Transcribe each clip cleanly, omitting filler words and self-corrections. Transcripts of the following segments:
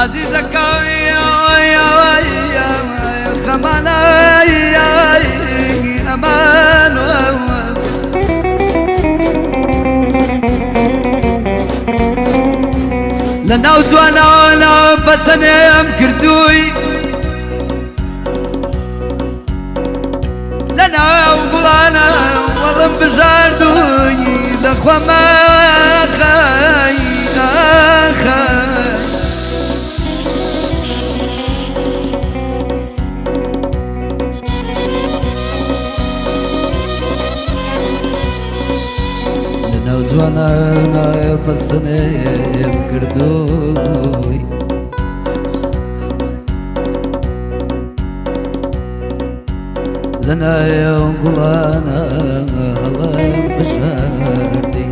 ئازیزەکەی خەمانە ئەمان. لە ناو جوانانە پەسەنێم کردووی، لە ناو گوڵانە وەڵم بژاردووی، لە خۆمە خەی ئاخەی. لە ناو جوانانە پەسەنێم کردووی، لە ناو گوڵانە هەڵم بژاردی.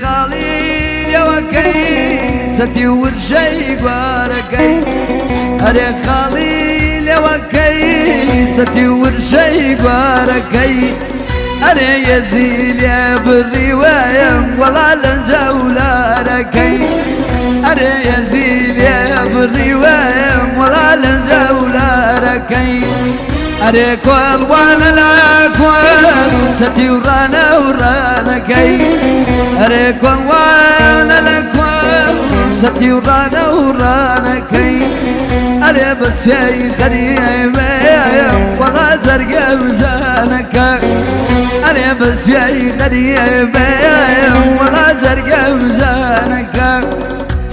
خاڵی لەوەکەی چەتی ورژەی گوارەکەی، ئەرێ خاڵی لەوەکەی چەتی ورژەی گوارەکەی، ئەرێ یەزیلێ بڕیوەیەم وەڵا لە جەولارەکەی، ئەرێ یەزیلێ بڕیوەیەم وەڵا لە جەولارەکەی. ئەرێ کۆڵوانە لە کۆڵ چەتی و ڕانە و ڕانەکەی، ئەرێ کۆڵوانە لە کۆڵ چەتی و ڕانە و ڕانەکەی، ئەرێ بەسوێی غەریبەیەم وەڵا جەرگە ژانەکە، ئەرێ بەسوێی غەریبەیەم وەڵا جەرگە ژانەکە.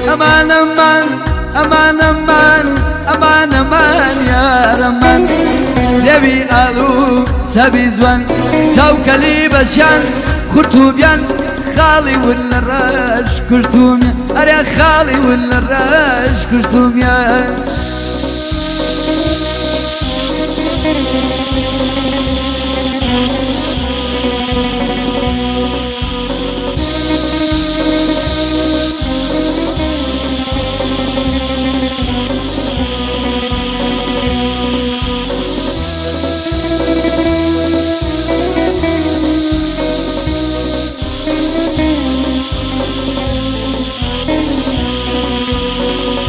ئەمان ئەمان ئەمان ئەمان ئەمان ئەمان یارەمان، لێوی ئاڵ و چەوی جوان، چاوکەلی بەشیان خورتوبیان، خاڵی ون لە ڕەش کوشتومیان، ئەرێ خاڵی ون لە ڕەش کوشتومیان.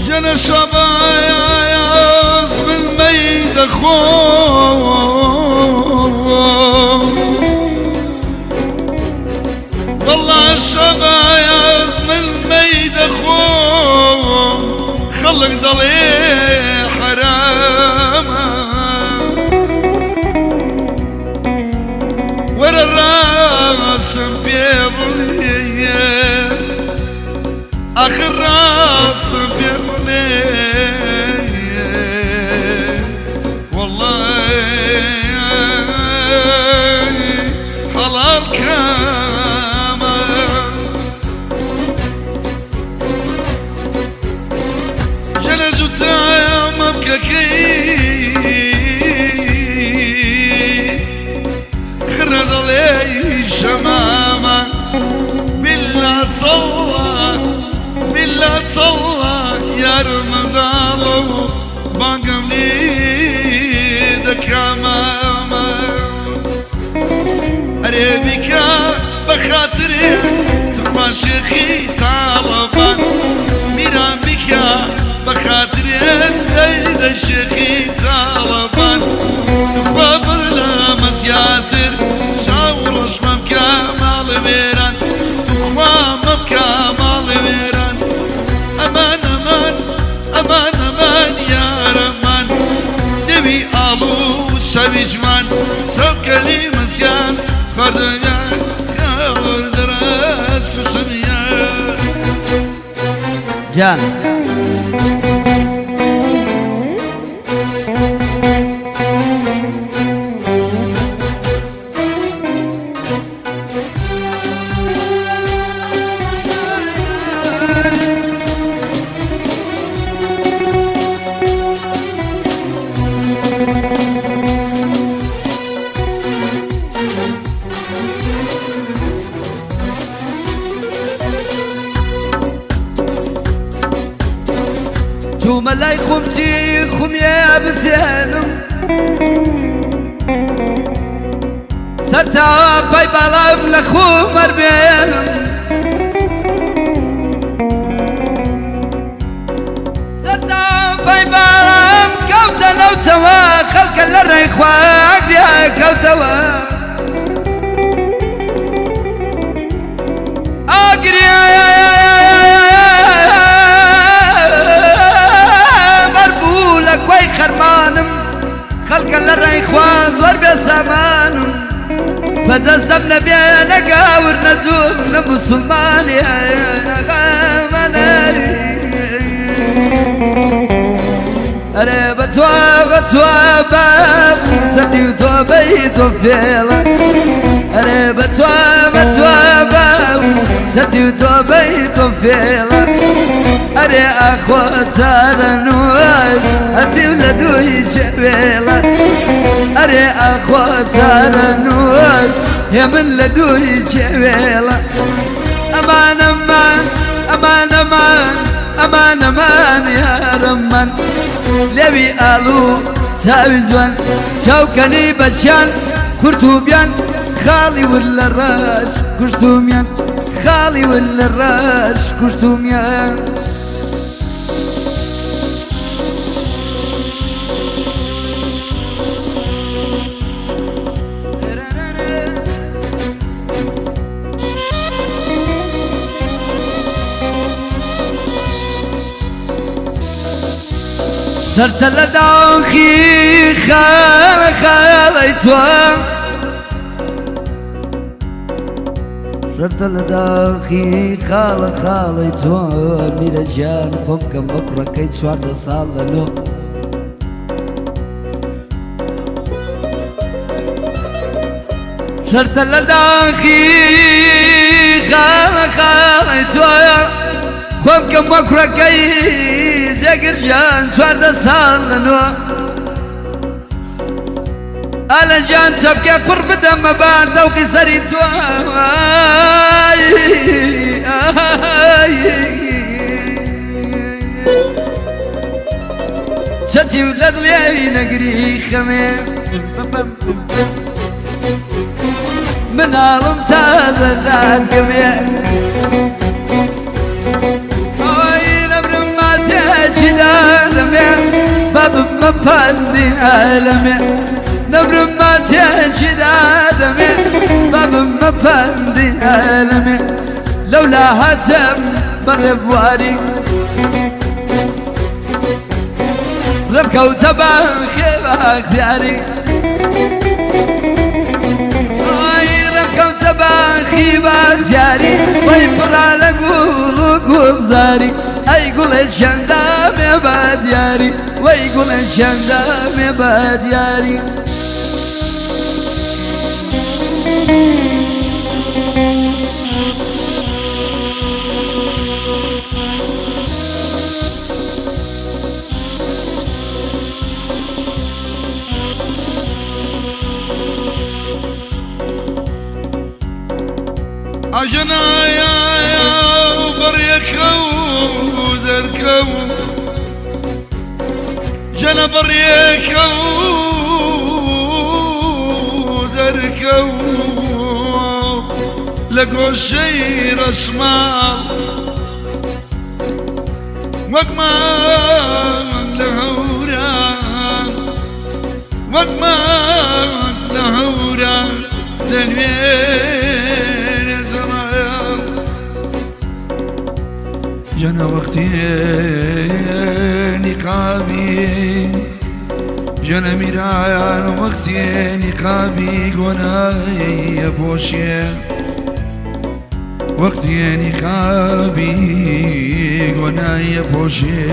جەنە شەباز من مەی دەخۆم، والله شەباز من مەی دەخۆم، خەڵک دەڵێ حەرامە. وەرە ڕاستم پێ بڵێ، آخر ڕاستم پێ بڵێ، والله حەڵاڵ کامە. ژەنە جووتە مەمکەکەی خرە دەڵێ شەمامە، بالله تەڵڵا بالله تەڵڵا یارم منداڵە و بانگم لێ دەکا مامە. ئەرێ بیکە بە خاترێ تخوا شێخی تاڵەبان، میران بیکە بە خاترێ دەی شێخی تاڵەبان، تخوا بەر لە مەزیاتر چاو ڕەش مەمکە ماڵ وێران، تخوا مەمکە ماڵ وێران. ئەمان ئەمان ئەمان ئەمان یارەمان، لێوی ئاڵ و چاوی جوان، چاوکەلی مەسیان خواردنیان دەراج کوشتنیان. گیان چوومە لای خومچی خومیە بزێنم. سەر تا پای باڵام لە خومەر بێن سەر تا پای باڵام کەوتە نەوتەوە خەڵکە لە ڕێی خواگریا کەوتەوە ئاگریا بەربوو لە کۆی خەرمانم خەڵکە لە ڕێی خوا زۆر بێ سامانم بەدەستم نەبێ نە گاور نە جوم نە موسڵمانی ئەرێ بە تۆ بە تۆ بە چەتی و تۆ بەی تۆ فێڵە ئەرێ بە تۆ بە تۆ بە چەتی و تۆ بەی تۆ فێڵە ئەرێ ئاخۆ چارەنووس هەتیو لە دووی جەوێڵە ئەرێ ئاخۆ چارەنووس هێمن لە دووی جەوێڵە ئەمانەمان ئەمانەمان ئەمانەمان یارەمان لێوی ئاڵوو چاوی جوان چاوکەنی بەچیان خورت و بیان خاڵی ور لە ڕەش کوشتومیان خاڵی ور لە ڕەش کوشتومیان. شەرتە لە داخی خاڵە خاڵی تۆ شەرتە لە داخی خاڵە خاڵی تۆ میرە گیان خۆم کەم بە کوڕەکەی 14 ساڵ لە نۆ شەرتە لە داخی خاڵە خاڵی تۆ خۆم کەم بە کوڕەکەی جێگر گیان 14 ساڵ لە نۆ ئالە گیان چەپکێ قوڕ بدەمە بار دەوقی سەری تۆ چەتی و لە دڵیای نەگری خەمێ مناڵم تازە دادگەمێ ئای نەمرم ماچێکی دادەمێ بابمە پەندی ئالەمێ نەمرم ماچێکی دادەمێ بابمە پەندی ئالەمێ لەولا هەچەم بەڕێبواری ڕم کەوتە باخێ باخیاری ئای ڕم کەوتە باخی باخیاری وەی پڕا لە گوڵ و گوڵزاری ئەی گوڵێ چەندامێ بە دیاری وەی گوڵێ چەندامێ بە دیاری. ئاژەنایە بەڕێکە و دەرکە و ژەنە بەڕێکە و دەرکە و لە گۆشەی ڕەشماڵ وەک مانگ لە هەوران وەک مانگ لە هەوران دەنوێنێ جەمال ژەنە وەختی نیقابی ژەنە میران وەختی نیقابی گۆنایە پۆشێ وەختی نیقابی گۆنایە پۆشێ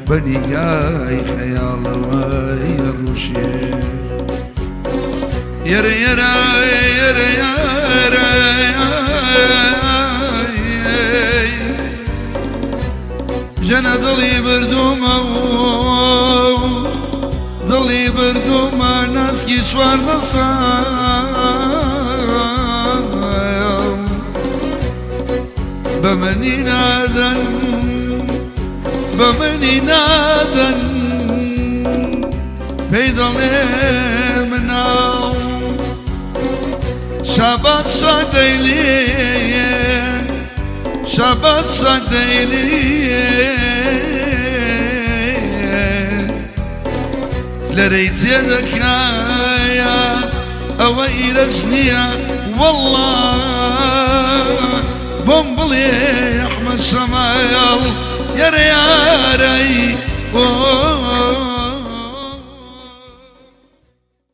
بە نیگای خەیاڵەوە ڕوشێ یەرە یەرە یەرە یەرە ژەنە دڵی بردوومە دڵی بردوومە ناسکی 14 ساڵ بە منی نادەن بە منی نادەن پێی دەڵێ مناڵ. شابات شادەیلی شابات شادەیلی لەرەی جێ دەکایە ئەوە ئیرەج نییە وەڵڵا بۆم بڵێ ئەحمەد شەمایەڵ یارە یارای ئۆ.